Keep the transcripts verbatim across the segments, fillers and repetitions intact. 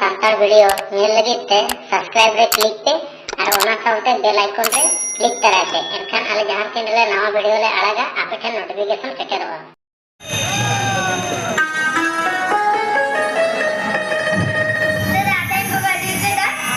Santal video ᱧᱮᱞ ᱞᱟᱹᱜᱤᱫ ᱛᱮ subscribe ᱨᱮ click ᱯᱮ ᱟᱨ ᱚᱱᱟ ᱥᱟᱶᱛᱮ bell icon ᱨᱮ click ᱛᱟᱨᱟᱭ ᱯᱮ᱾ ᱮᱱᱠᱷᱟᱱ ᱟᱞᱮ ᱡᱟᱦᱟᱸ ᱛᱤᱱ ᱨᱮᱞᱮ ᱱᱟᱣᱟ ᱵᱷᱤᱰᱤᱭᱳ ᱞᱮ ᱟᱲᱟᱜᱟ, ᱟᱯᱮ ᱴᱷᱮᱱ notification ᱥᱮᱴᱮᱨᱚᱜᱼᱟ᱾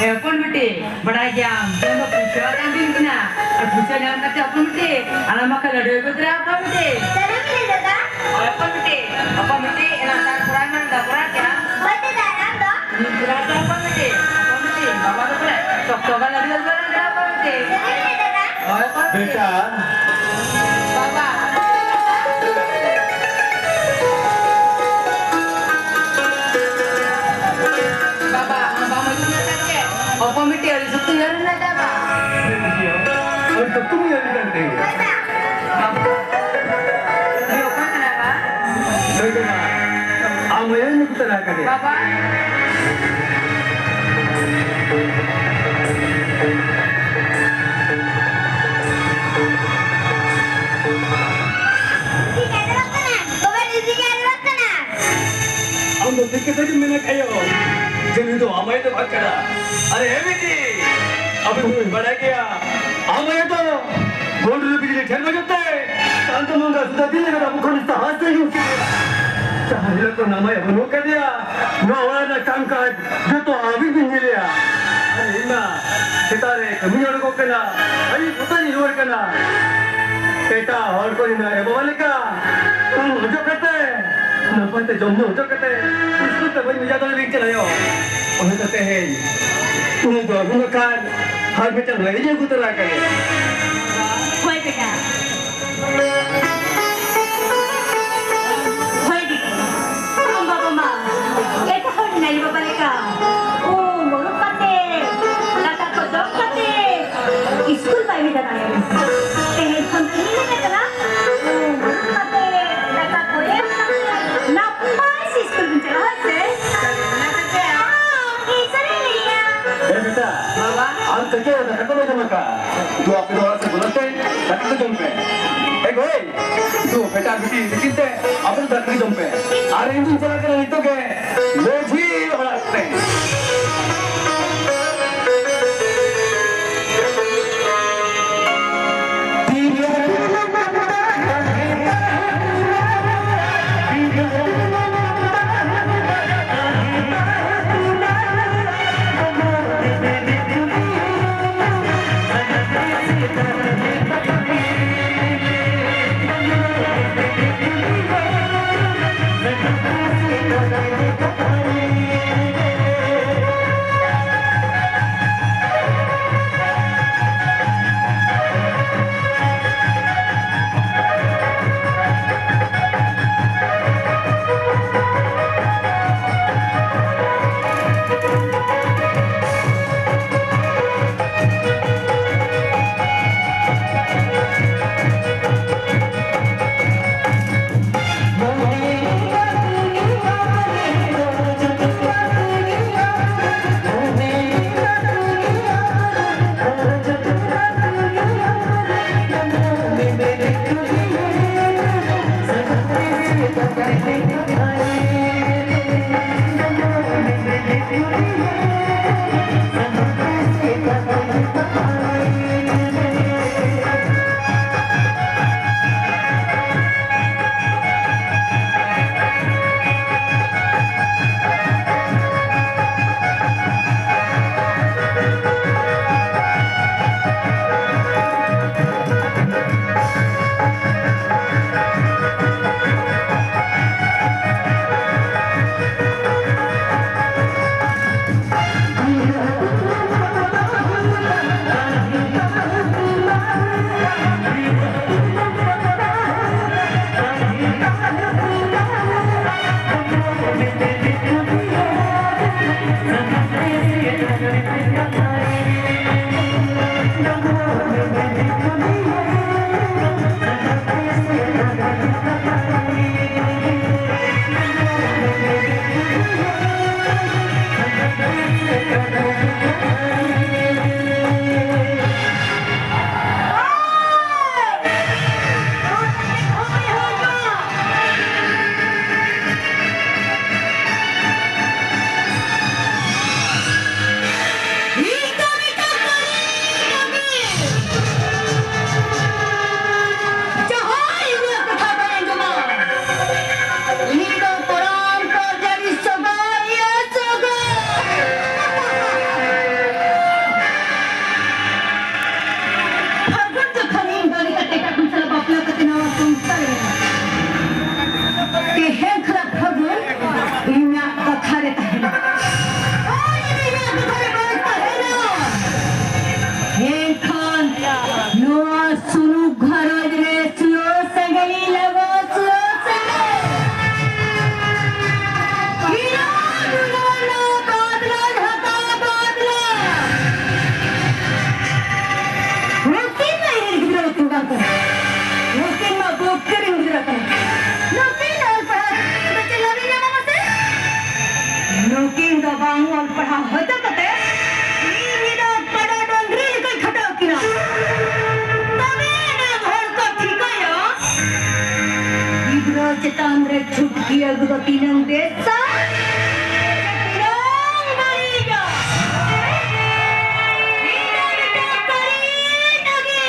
ᱮ ᱦᱚᱯᱚᱱ ᱵᱤᱴᱤ, ᱵᱟᱰᱟᱭ ᱜᱮᱭᱟᱢ, ᱛᱮᱦᱮᱧ ᱫᱚ ᱯᱩᱭᱥᱟᱹ ᱟᱠᱟᱱ ᱫᱤᱱ ᱠᱟᱱᱟ᱾ ᱟᱨ ᱯᱩᱭᱥᱟᱹ ᱧᱟᱢ ᱠᱟᱛᱮ ᱦᱚᱯᱚᱱ ᱵᱤᱴᱤ, ᱟᱞᱟᱝ ᱢᱟ ᱠᱷᱟᱹᱞᱤ ᱞᱟᱹᱰᱩ ᱜᱮ ᱠᱚ ᱫᱟᱨᱟ ᱦᱚᱯᱚᱱ ᱵᱤᱴᱤ᱾ ᱥᱟᱹᱨᱤ ᱜᱮ ᱫᱟᱫᱟ᱾ ᱦᱳᱭ ᱦᱚᱯᱚᱱ ᱵᱤᱴᱤ, ᱦᱚᱯᱚᱱ ᱵᱤᱴᱤ, ᱮᱱᱟᱝ ᱛᱟᱨ ᱠᱚᱨᱟᱣ ᱢᱮ, ᱫᱟ ᱠᱚᱨᱟᱣ ᱠᱮᱭᱟ᱾ ᱦᱳᱭ ᱫᱟᱫᱟ, ᱟᱨ ᱟᱢ ᱫᱚ? ᱤᱧ ᱠᱚᱨᱟᱣ ᱫᱟ ᱦᱚᱯᱚᱱ ᱵᱤᱴᱤ, ᱦᱚᱯᱚᱱ ᱵᱤᱴᱤ, ᱵᱟᱵᱟ ᱫᱚ ᱵᱚᱞᱮ ᱥᱚᱠᱛᱚ ᱜᱮ ᱞᱟᱹᱰᱩ ᱜᱮ ᱫᱟᱨᱟ ᱦᱚᱯᱚᱱ ᱵᱤᱴᱤ᱾ ᱥᱟᱹᱨᱤ ᱜᱮ ᱫᱟᱫᱟ᱾ ᱦᱳᱭ ᱦᱚᱯᱚᱱ ᱵᱤᱴᱤ᱾ ᱵᱮᱴᱟ, ᱵᱟᱵᱟ᱾ ᱵᱟᱵᱟ, ᱟᱢ ᱵᱟᱢ ᱟᱹᱭᱠᱟᱹᱣ ᱫᱟ ᱪᱮ? ᱦᱚᱯᱚᱱ ᱵᱤᱴᱤ ᱟᱹᱰᱤ ᱥᱚᱠᱛᱚ ᱩᱭᱦᱟᱹᱨ ᱢᱮᱱᱟᱭ ᱛᱟᱭᱟ ᱵᱟ᱾ ᱟᱹᱰᱤ ᱥᱚᱠᱛᱚ ᱩᱭᱦᱟᱹᱨ ᱢᱮᱱᱟᱭ ᱛᱟᱭᱟ᱾ ᱵᱟᱵᱟ᱾ ᱩᱱᱤ ᱚᱠᱚᱭ ᱠᱟᱱᱟᱭ ᱵᱟ? ᱱᱩᱭ ᱫᱚ ᱵᱟ, ᱟᱢ ᱟᱭᱳ ᱧᱩᱛᱩᱢ ᱛᱮ ᱞᱟᱦᱟ ᱠᱟᱫᱮᱭᱟ᱾ ᱵᱟᱵᱟ᱾ ᱨᱤᱥᱤ ᱜᱮ ᱟᱸᱡᱚᱢᱚᱜ ᱠᱟᱱᱟ᱾ ᱵᱟᱵᱟ, ᱨᱤᱥᱤ ᱜᱮ ᱟᱸᱡᱚᱢᱚᱜ ᱠᱟᱱᱟ᱾ ᱟᱢ ᱫᱚ ᱴᱷᱤᱠ ᱠᱟᱛᱷᱟ ᱜᱮᱢ ᱢᱮᱱᱟ ᱠᱟᱭᱚ, ᱡᱮ ᱱᱩᱭ ᱫᱚ ᱟᱢᱟᱭ ᱫᱚ ᱵᱟᱝ ᱠᱟᱱᱟ᱾ ᱟᱨᱮ ᱦᱮ ᱵᱤᱴᱤ, ᱟᱵᱚ ᱫᱚᱵᱚᱱ ᱵᱟᱲᱟᱭ ᱜᱮᱭᱟ, ᱟᱢᱟᱭ ᱫᱚ ᱦᱩᱰᱩᱨ ᱵᱤᱡᱽᱞᱤ ᱴᱷᱮᱱ ᱵᱟᱡᱟᱣ ᱛᱮ ᱪᱟᱸᱫᱚ ᱵᱚᱸᱜᱟ ᱥᱩᱫᱷᱟ ᱫᱤᱱ ᱨᱮ ᱟᱵᱚ ᱠᱷᱚᱱ ᱥᱟᱦᱟ ᱥᱮ ᱦᱩᱭᱩᱜ ᱠᱟᱱᱟ᱾ ᱡᱟᱦᱟᱸ ᱦᱤᱞᱳᱜ ᱠᱷᱚᱱ ᱟᱢᱟᱭ ᱵᱟᱹᱱᱩᱜ ᱠᱟᱫᱮᱭᱟ, ᱱᱚᱣᱟ ᱚᱲᱟᱜ ᱨᱮᱱᱟᱜ ᱠᱟᱢ ᱠᱟᱡᱽ ᱡᱚᱛᱚ ᱟᱹᱵᱤᱱ ᱵᱤᱱ ᱧᱮᱞᱮᱜᱼᱟ᱾ ᱟᱨ ᱤᱧ ᱢᱟ ᱥᱮᱛᱟᱜ ᱨᱮ ᱠᱟᱹᱢᱤ ᱚᱰᱚᱠᱚᱜ ᱠᱟᱱᱟ, ᱟᱹᱭᱩᱵ ᱩᱛᱟᱹᱨ ᱤᱧ ᱨᱩᱣᱟᱹᱲ ᱠᱟᱱᱟ᱾ ᱮᱴᱟᱜ ᱦᱚᱲ ᱠᱚ ᱤᱧ ᱟᱭᱳ ᱵᱟᱵᱟ ᱞᱮᱠᱟ ᱩᱢ ᱚᱡᱚᱜ ᱠᱟᱛᱮ, ᱱᱟᱯᱟᱭ ᱛᱮ ᱡᱚᱢ ᱧᱩ ᱚᱪᱚ ᱠᱟᱛᱮ, ᱤᱥᱠᱩᱞ ᱛᱮ ᱵᱟᱹᱧ ᱵᱷᱮᱡᱟ ᱫᱟᱲᱮᱭᱟᱵᱤᱱ ᱠᱟᱱᱟ ᱭᱳ᱾ ᱚᱱᱟᱛᱮ ᱛᱮᱦᱮᱧ ᱩᱱᱤ ᱫᱚ ᱟᱹᱜᱩ ᱞᱮᱠᱷᱟᱱ ᱟᱨ ᱢᱤᱫᱴᱟᱝ ᱞᱟᱹᱭ ᱤᱧ ᱟᱹᱜᱩ ᱛᱚᱨᱟ ᱠᱟᱫᱮᱭᱟ᱾ ᱦᱳᱭ ᱵᱮᱴᱟ᱾ ᱦᱳᱭ ᱫᱤᱫᱤ, ᱟᱢ ᱵᱟᱵᱟ ᱢᱟ ᱮᱴᱟᱜ ᱦᱚᱲ ᱨᱮᱱ ᱟᱭᱳ ᱵᱟᱵᱟ ᱞᱮᱠᱟ ᱩᱢ ᱩᱰᱩᱠ ᱠᱟᱛᱮ, ᱫᱟᱠᱟ ᱠᱚ ᱡᱚᱢ ᱠᱟᱛᱮ, ᱤᱥᱠᱩᱞ ᱵᱟᱭ ᱵᱷᱮᱡᱟ ᱫᱟᱲᱮᱭᱟᱵᱤᱱ ᱠᱟᱱᱟ᱾ ᱛᱮᱦᱮᱧ ᱠᱷᱚᱱ ᱫᱚ ᱤᱧ ᱢᱮᱱᱮᱫ ᱠᱟᱱᱟ, ᱩᱢ ᱩᱰᱩᱠ ᱠᱟᱛᱮ, ᱫᱟᱠᱟ ᱠᱚ ᱮᱢ ᱠᱟᱛᱮ, ᱱᱟᱯᱟᱭ ᱥᱮ ᱤᱥᱠᱩᱞ ᱵᱤᱱ ᱪᱟᱞᱟᱜᱼᱟ, ᱦᱳᱭ ᱥᱮ? ᱦᱮᱸ, ᱥᱟᱹᱨᱤ ᱞᱟᱹᱭᱟ᱾ ᱮ ᱵᱮᱴᱟ, ᱵᱟᱵᱟ᱾ ᱟᱢ ᱛᱮᱜᱮ ᱫᱟᱠᱟ ᱠᱚ ᱵᱟᱭ ᱡᱚᱢ ᱟᱠᱟᱫ᱾ ᱫᱩ ᱟᱯᱮ ᱫᱚ ᱚᱲᱟᱜ ᱥᱮᱫ ᱵᱚᱞᱚ ᱛᱮ ᱫᱟᱠᱟ ᱠᱚ ᱡᱚᱢ ᱯᱮ᱾ ᱮ ᱜᱳᱭ, ᱫᱩ ᱵᱮᱴᱟ ᱵᱤᱴᱤ ᱛᱤᱠᱤᱱ ᱛᱮ ᱟᱯᱮ ᱫᱚ ᱫᱟᱠᱟ ᱠᱚ ᱡᱚᱢ ᱯᱮ᱾ ᱟᱨ ᱤᱧ ᱫᱩᱧ ᱪᱟᱞᱟᱜ ᱠᱟᱱᱟ ᱱᱤᱛᱚᱜ ᱜᱮ ᱢᱟᱹᱡᱷᱤ ᱚᱲᱟᱜ ᱛᱮ᱾ ᱵᱟᱝ ᱚᱞ ᱯᱟᱲᱦᱟᱣ ᱦᱚᱪᱚ ᱠᱟᱛᱮ ᱤᱧ ᱫᱚ ᱠᱟᱰᱟ ᱰᱟᱹᱝᱨᱤ ᱞᱮᱠᱟᱧ ᱠᱷᱟᱴᱟᱣ ᱠᱤᱱᱟ᱾ ᱛᱚᱵᱮ ᱮᱱᱟᱝ ᱦᱚᱲ ᱠᱚ ᱴᱷᱤᱠᱟᱹᱭᱟ ᱜᱤᱫᱽᱨᱟᱹ ᱪᱮᱛᱟᱱ ᱨᱮ ᱪᱷᱩᱴᱠᱤ ᱟᱹᱜᱩ ᱫᱚ ᱛᱤᱱᱟᱹᱝ ᱵᱮᱥᱟ ᱥᱮ ᱛᱤᱱᱟᱹᱝ ᱵᱟᱹᱲᱤᱡᱟ᱾ ᱤᱧ ᱫᱚ ᱢᱤᱫᱴᱟᱝ ᱠᱟᱹᱨᱤ ᱰᱟᱹᱝᱨᱤ᱾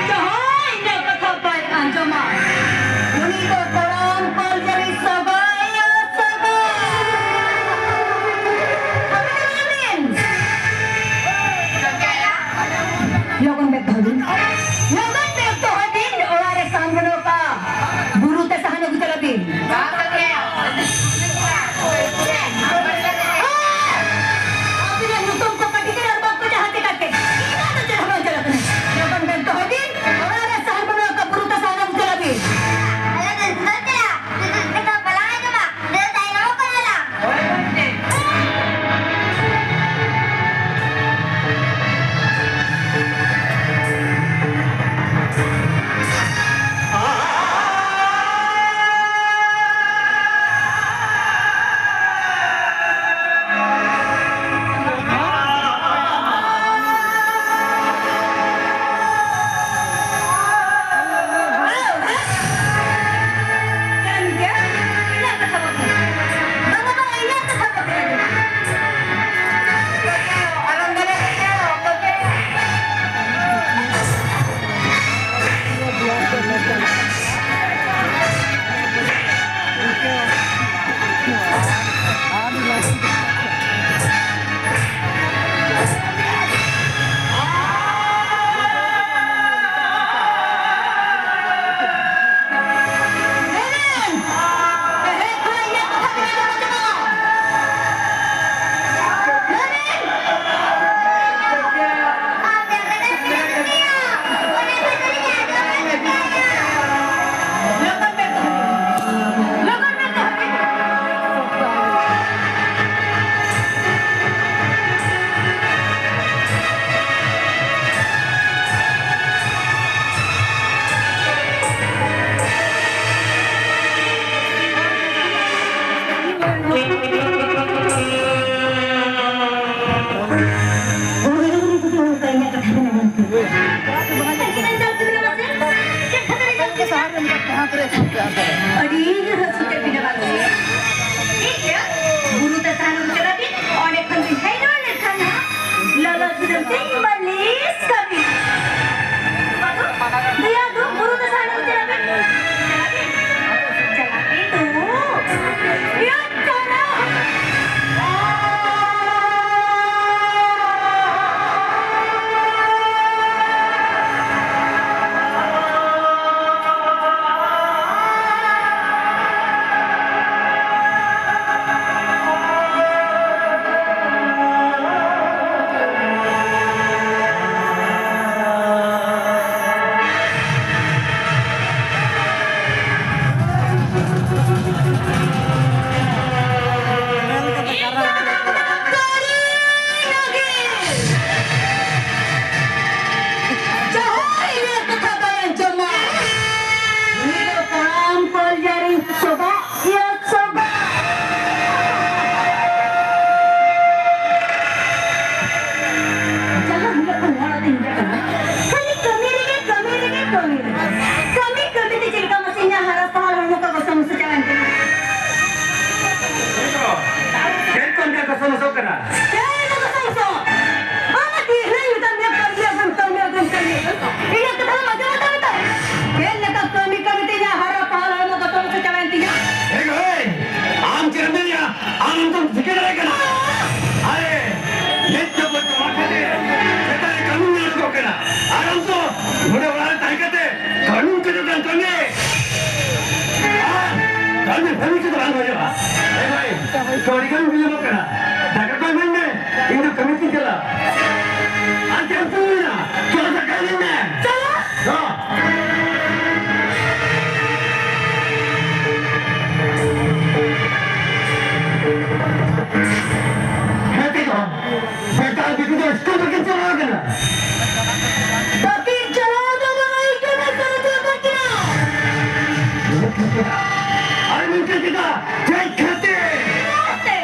ᱡᱟᱦᱟᱸᱭ ᱤᱧᱟᱹᱜ ᱠᱟᱛᱷᱟ ᱵᱟᱭ ᱟᱸᱡᱚᱢᱟ, ᱩᱱᱤ ᱫᱚ ᱠᱚᱲᱟᱢ ᱠᱚᱞᱡᱚᱨᱤ ᱥᱟᱹᱜᱟᱹᱭ ᱥᱟᱹᱜᱟᱹᱭ᱾ ᱞᱚᱜᱚᱱ ᱵᱮᱜᱽ ᱫᱚᱦᱚᱭ ᱵᱤᱱ᱾ ᱞᱚᱜᱚᱱ ᱵᱮᱜᱽ ᱫᱚᱦᱚᱭ ᱵᱤᱱ, ᱚᱲᱟᱜ ᱨᱮ ᱥᱟᱦᱟᱱ ᱵᱟᱹᱱᱩᱜ ᱟᱠᱟᱫᱼᱟ᱾ ᱵᱩᱨᱩ ᱛᱮ ᱥᱟᱦᱟᱱ ᱟᱹᱜᱩ ᱪᱟᱞᱟᱜ ᱵᱤᱱ᱾ ᱚᱱᱠᱟ ᱤᱧᱟᱹᱜ ᱠᱟᱛᱷᱟ ᱵᱮᱱ ᱟᱸᱡᱚᱢ ᱠᱮᱫᱟ᱾ ᱪᱮᱫ ᱠᱷᱟᱹᱛᱤᱨ ᱮ ᱡᱟᱹᱯᱤᱫ ᱠᱮᱫᱟ ᱢᱟᱥᱮ? ᱪᱮᱫ ᱠᱷᱟᱹᱛᱤᱨ ᱮ ᱡᱟᱹᱯᱤᱫ ᱠᱮᱫᱟ? ᱟᱹᱰᱤ ᱡᱳᱨ ᱦᱟᱹᱥᱩ ᱠᱮᱫ ᱵᱤᱱᱟ ᱵᱟᱝ ᱥᱮ? ᱴᱷᱤᱠ ᱜᱮᱭᱟ, ᱵᱩᱨᱩ ᱛᱮ ᱥᱟᱦᱟᱱ ᱟᱹᱜᱩ ᱪᱟᱞᱟᱜ ᱵᱤᱱ, ᱚᱸᱰᱮ ᱠᱷᱚᱱ ᱵᱤᱱ ᱦᱮᱡ ᱨᱩᱣᱟᱹᱲ ᱞᱮᱱᱠᱷᱟᱱ ᱦᱟᱸᱜ ᱞᱚᱞᱚ ᱥᱩᱱᱩᱢ ᱛᱮ ᱢᱟᱹᱞᱤᱥ ᱠᱟᱹᱢᱤ᱾ ᱵᱟᱹᱵᱩ, ᱫᱮᱭᱟ ᱫᱩ, ᱵᱩᱨᱩ ᱫᱚ ᱥᱟᱦᱟᱱ ᱪᱟᱞᱟᱜ ᱵᱤᱱ᱾ ᱪᱟᱞᱟᱜ ᱵᱤᱱ᱾ ᱪᱟᱞᱟᱜ ᱵᱤᱱ ᱫᱩ᱾ ᱤᱭᱟᱹ, ᱪᱟᱞᱟᱜ᱾ ᱡᱟᱦᱟᱸᱭ ᱤᱧᱟᱹᱜ ᱠᱟᱛᱷᱟ ᱵᱟᱭ ᱟᱸᱡᱚᱢᱟ, ᱩᱱᱤ ᱫᱚ ᱛᱟᱲᱟᱢ ᱠᱚᱞ ᱡᱟᱹᱨᱤ ᱥᱚᱵᱟᱜ ᱤᱭᱟᱹ ᱥᱚᱵᱟᱜ᱾ ᱡᱟᱦᱟᱸ ᱦᱤᱞᱳᱜ ᱠᱷᱚᱱ ᱦᱚᱲ ᱟᱹᱛᱤᱧ ᱦᱮᱡ ᱟᱠᱟᱱᱟ, ᱠᱷᱟᱹᱞᱤ ᱠᱟᱹᱢᱤ ᱨᱮᱜᱮ, ᱠᱟᱹᱢᱤ ᱨᱮᱜᱮ, ᱠᱟᱹᱢᱤ ᱨᱮᱜᱮ᱾ ᱠᱟᱹᱢᱤ, ᱠᱟᱹᱢᱤ ᱛᱮ ᱪᱮᱫ ᱞᱮᱠᱟ ᱢᱟᱥᱮ ᱤᱧᱟᱹᱜ ᱦᱟᱨᱟ ᱯᱟᱲᱦᱟᱣ ᱦᱚᱲᱢᱚ ᱠᱚ ᱜᱚᱥᱚ ᱢᱚᱥᱚ ᱪᱟᱵᱟᱭᱮᱱ ᱛᱤᱧᱟ᱾ ᱪᱮᱫ ᱠᱚ ᱚᱱᱠᱟ ᱜᱚᱥᱚ ᱢᱚᱥᱚᱜ ᱠᱟᱱᱟ? ᱪᱮᱫ ᱠᱚ ᱜᱚᱥᱚ ᱢᱚᱥᱚ? ᱟᱢ ᱢᱟ ᱛᱤᱨᱞᱟᱹᱧ ᱢᱮᱛᱟᱫ ᱢᱮᱭᱟ, ᱠᱟᱹᱢᱤ ᱟᱹᱜᱩᱭ, ᱠᱟᱹᱢᱤ ᱟᱹᱜᱩᱭ, ᱠᱟᱹᱢᱤ ᱟᱹᱜᱩᱭ᱾ ᱤᱧᱟᱹᱜ ᱠᱟᱛᱷᱟ ᱫᱚ ᱟᱸᱡᱚᱢ ᱢᱮ ᱛᱟᱢ ᱛᱚ᱾ ᱪᱮᱫ ᱞᱮᱠᱟ ᱠᱟᱹᱢᱤ ᱠᱟᱹᱢᱤ ᱛᱮ ᱤᱧᱟᱹᱜ ᱦᱟᱨᱟ ᱯᱟᱲᱦᱟᱣ ᱦᱚᱲᱢᱚ ᱜᱚᱥᱚ ᱢᱚᱥᱚ ᱪᱟᱵᱟᱭᱮᱱ ᱛᱤᱧᱟ? ᱮ ᱜᱚᱭ, ᱟᱢ ᱪᱮᱫ ᱮᱢ ᱢᱮᱱᱮᱜᱼᱟ? ᱟᱢ ᱚᱱᱠᱟᱢ ᱴᱷᱤᱠᱟᱹ ᱫᱟᱲᱮᱭᱟᱜ ᱠᱟᱱᱟ? ᱟᱨᱮ, ᱱᱤᱛ ᱫᱚ ᱵᱚᱨᱛᱚᱢᱟᱱ ᱠᱷᱟᱹᱛᱤᱨ ᱥᱮᱛᱟᱜ ᱨᱮ ᱠᱟᱹᱢᱤᱢ ᱧᱟᱢ ᱠᱚᱜ ᱠᱟᱱᱟ᱾ ᱟᱨ ᱟᱢ ᱫᱚ ᱱᱚᱰᱮ ᱚᱲᱟᱜ ᱨᱮ ᱛᱟᱦᱮᱸ ᱠᱟᱛᱮ ᱠᱟᱹᱢᱤᱢ ᱠᱷᱚᱡᱚᱜ ᱠᱟᱱ ᱠᱟᱹᱢᱤ᱾ ᱟᱨ ᱠᱟᱹᱢᱤ ᱵᱷᱟᱹᱜᱤ ᱠᱚᱫᱚ ᱵᱟᱝ ᱦᱩᱭᱩᱜᱼᱟ᱾ ᱮ ᱵᱷᱟᱹᱭ, ᱛᱚ ᱟᱹᱰᱤ ᱜᱟᱱ ᱵᱤᱞᱚᱢᱚᱜ ᱠᱟᱱᱟ᱾ ᱫᱟᱠᱟ ᱠᱚ ᱮᱢᱟᱹᱧ ᱢᱮ, ᱤᱧ ᱫᱚ ᱠᱟᱹᱢᱤ ᱛᱤᱧ ᱪᱟᱞᱟᱜᱼᱟ᱾ ᱟᱨ ᱪᱮᱫ ᱮᱢ ᱠᱟᱹᱢᱤᱭᱟ? ᱪᱚᱞᱚ ᱫᱟᱠᱟ ᱮᱢᱟᱹᱧ ᱢᱮ᱾ ᱪᱚᱞᱚ᱾ ᱫᱚ᱾ ᱦᱮᱸ, ᱛᱮ ᱫᱚ᱾ ᱵᱮᱴᱟ, ᱵᱤᱴᱤ ᱫᱚ ᱥᱠᱩᱞ ᱵᱟᱹᱠᱤᱱ ᱪᱟᱞᱟᱣ ᱠᱟᱱᱟ᱾ ᱵᱟᱹᱠᱤᱱ ᱪᱟᱞᱟᱣ ᱫᱚ ᱵᱟᱝ, ᱤᱧ ᱫᱚ ᱵᱟᱹᱧ ᱪᱟᱞᱟᱣ ᱠᱟᱱᱟ᱾ ᱟᱨ ᱱᱤᱝᱠᱟᱹ ᱪᱮᱫᱟᱜ? ᱪᱮᱫ ᱠᱷᱟᱹᱛᱤᱨ? ᱪᱮᱫᱟᱜ ᱥᱮ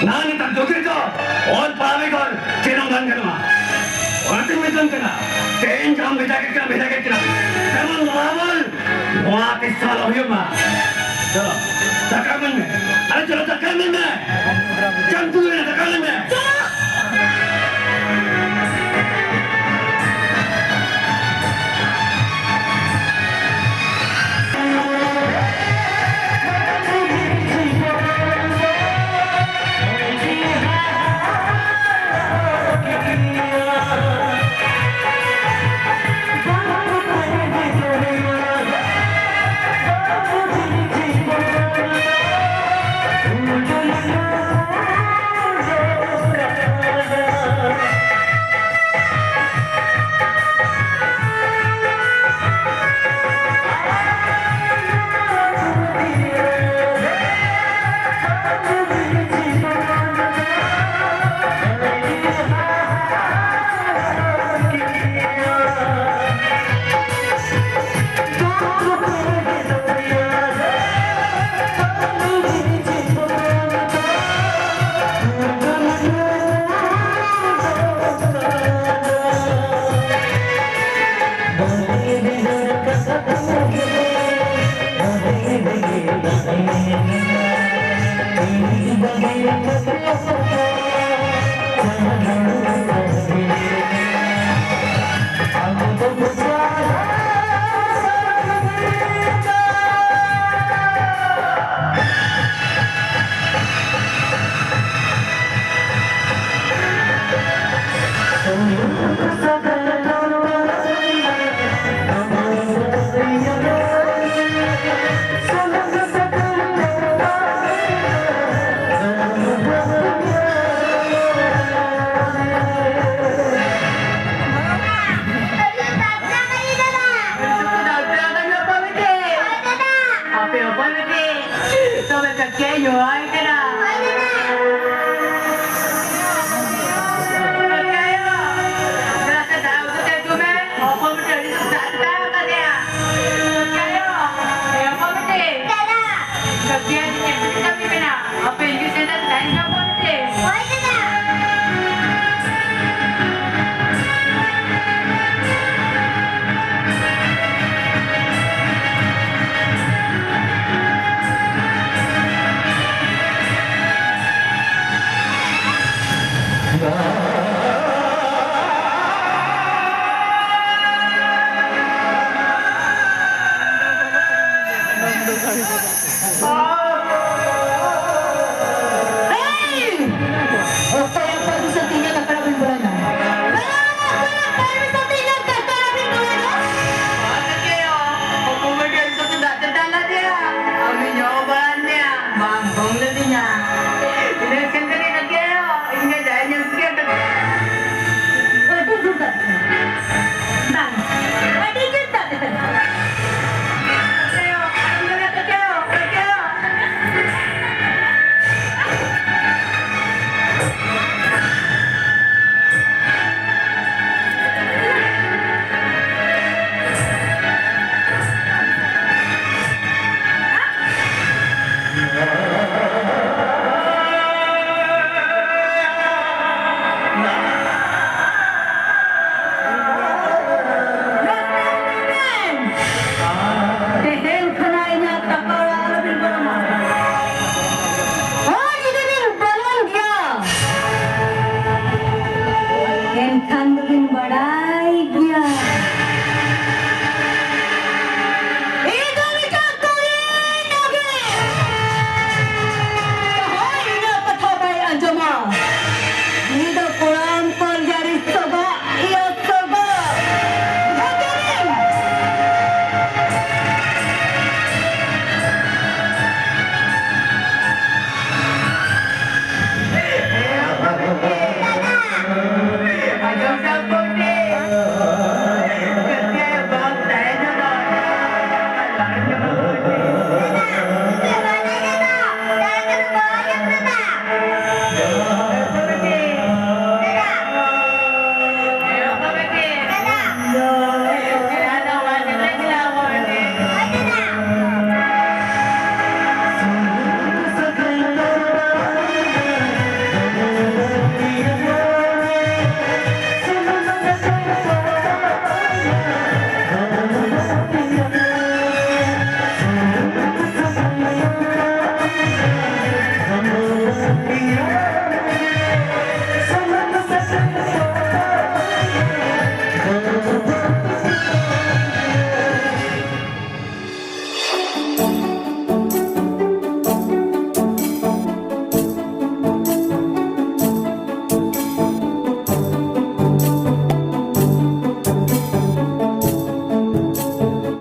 ᱱᱟ, ᱱᱮᱛᱟᱨ ᱡᱩᱜᱽ ᱨᱮᱫᱚ ᱚᱞ ᱯᱟᱲᱦᱟᱣ ᱵᱮᱜᱚᱨ ᱪᱮᱫ ᱦᱚᱸ ᱵᱟᱝ ᱜᱟᱱᱚᱜᱼᱟ᱾ ᱚᱱᱟᱛᱮᱧ ᱢᱮᱛᱟᱢ ᱠᱟᱱᱟ, ᱛᱮᱦᱮᱧ ᱡᱟᱦᱟᱸᱢ ᱵᱷᱮᱡᱟ ᱠᱮᱫ ᱠᱤᱱᱟ, ᱵᱷᱮᱡᱟ ᱠᱮᱫ ᱠᱤᱱᱟ, ᱮᱢᱚᱱ ᱞᱟᱵᱚᱞ, ᱱᱚᱣᱟ ᱛᱤᱥ ᱦᱚᱸ ᱟᱞᱚ ᱦᱩᱭᱩᱜ ᱢᱟ᱾ ᱪᱚᱞᱚ, ᱫᱟᱠᱟ ᱮᱢᱟᱹᱧ ᱢᱮ᱾ ᱟᱨᱮ ᱪᱚᱞᱚ, ᱫᱟᱠᱟ ᱮᱢᱟᱹᱧ ᱢᱮ᱾ ᱪᱮᱫ ᱮᱢ ᱛᱩᱭᱩᱭᱮᱱᱟ? ᱫᱟᱠᱟ ᱮᱢᱟᱹᱧ ᱢᱮ᱾ ᱪᱚᱞᱚ᱾ ᱟᱯᱮ ᱦᱚᱯᱚᱱ ᱵᱤᱴᱤ, ᱛᱚᱵᱮ ᱠᱟᱹᱠᱤᱭᱟᱭ ᱡᱚᱦᱟᱨ ᱠᱟᱱᱟ᱾ ᱠᱟᱹᱠᱤᱭᱟᱭ, ᱫᱟᱠᱟ ᱫᱟᱜ ᱩᱛᱩ ᱛᱮ ᱟᱹᱜᱩ ᱢᱮ᱾ ᱦᱚᱯᱚᱱ ᱵᱤᱴᱤ ᱟᱹᱰᱤ ᱫᱩᱠ ᱫᱟᱜ ᱛᱮᱛᱟᱝ ᱟᱠᱟᱫᱮᱭᱟ᱾ ᱠᱟᱹᱠᱤᱭᱟᱭ, ᱦᱚᱯᱚᱱ ᱵᱤᱴᱤ᱾ ᱠᱟᱹᱠᱤᱭᱟᱭ, ᱠᱟᱹᱢᱤ ᱢᱮᱱᱟᱜᱼᱟ᱾ ᱟᱯᱮ ᱦᱤᱡᱩᱜ ᱥᱮᱱᱚᱜ ᱛᱟᱦᱮᱱ ᱜᱮᱭᱟ ᱵᱚᱞᱮ? ᱦᱳᱭ ᱫᱟᱫᱟ᱾ ᱚᱠᱚᱭᱟᱜ ᱯᱟᱹᱨᱢᱤᱥᱚᱱ ᱛᱮ ᱤᱧᱟᱹᱜ ᱫᱟᱠᱟ ᱚᱲᱟᱜ ᱵᱤᱱ ᱵᱚᱞᱚᱭᱮᱱᱟ? ᱚᱠᱚᱭᱟᱜ ᱯᱟᱹᱨᱢᱤᱥᱚᱱ ᱛᱮ ᱤᱧᱟᱹᱜ ᱫᱟᱠᱟ ᱚᱲᱟᱜ ᱵᱤᱱ ᱵᱚᱞᱚᱭᱮᱱᱟ? ᱵᱟᱝ ᱠᱟᱠᱮ ᱟᱭᱳ, ᱦᱚᱯᱚᱱ ᱵᱟᱹᱵᱩ ᱟᱹᱰᱤ ᱥᱚᱠᱛᱚ ᱫᱟᱜ ᱛᱮᱛᱟᱝ ᱞᱮᱫᱮᱭᱟ᱾ ᱩᱱᱤ ᱧᱩ ᱵᱟᱲᱟ ᱞᱮᱫᱮᱭᱟ, ᱵᱟᱝ ᱵᱚᱝ ᱞᱮᱫᱤᱧᱟ᱾ ᱤᱱᱟᱹ ᱠᱷᱟᱱ ᱠᱟᱹᱴᱤᱡ ᱠᱟᱠᱮ ᱟᱭᱳ, ᱤᱧ ᱜᱮ ᱡᱟᱦᱟᱸᱭ ᱧᱮᱞ ᱠᱮᱫᱮᱭᱟ, ᱠᱟᱹᱴᱤᱡ ᱟᱹᱰᱤ ᱡᱳᱨ ᱫᱟᱜ ᱛᱮᱛᱟᱝ᱾ ᱵᱟᱝ, ᱟᱹᱰᱤ ᱡᱳᱨ ᱫᱟᱜ ᱛᱮᱛᱟᱝ᱾ ᱠᱟᱠᱮ ᱟᱭᱳ, ᱟᱞᱚᱢ ᱫᱟᱜᱟ ᱠᱟᱠᱮ ᱟᱭᱳ, ᱠᱟᱠᱮ ᱟᱭᱳ᱾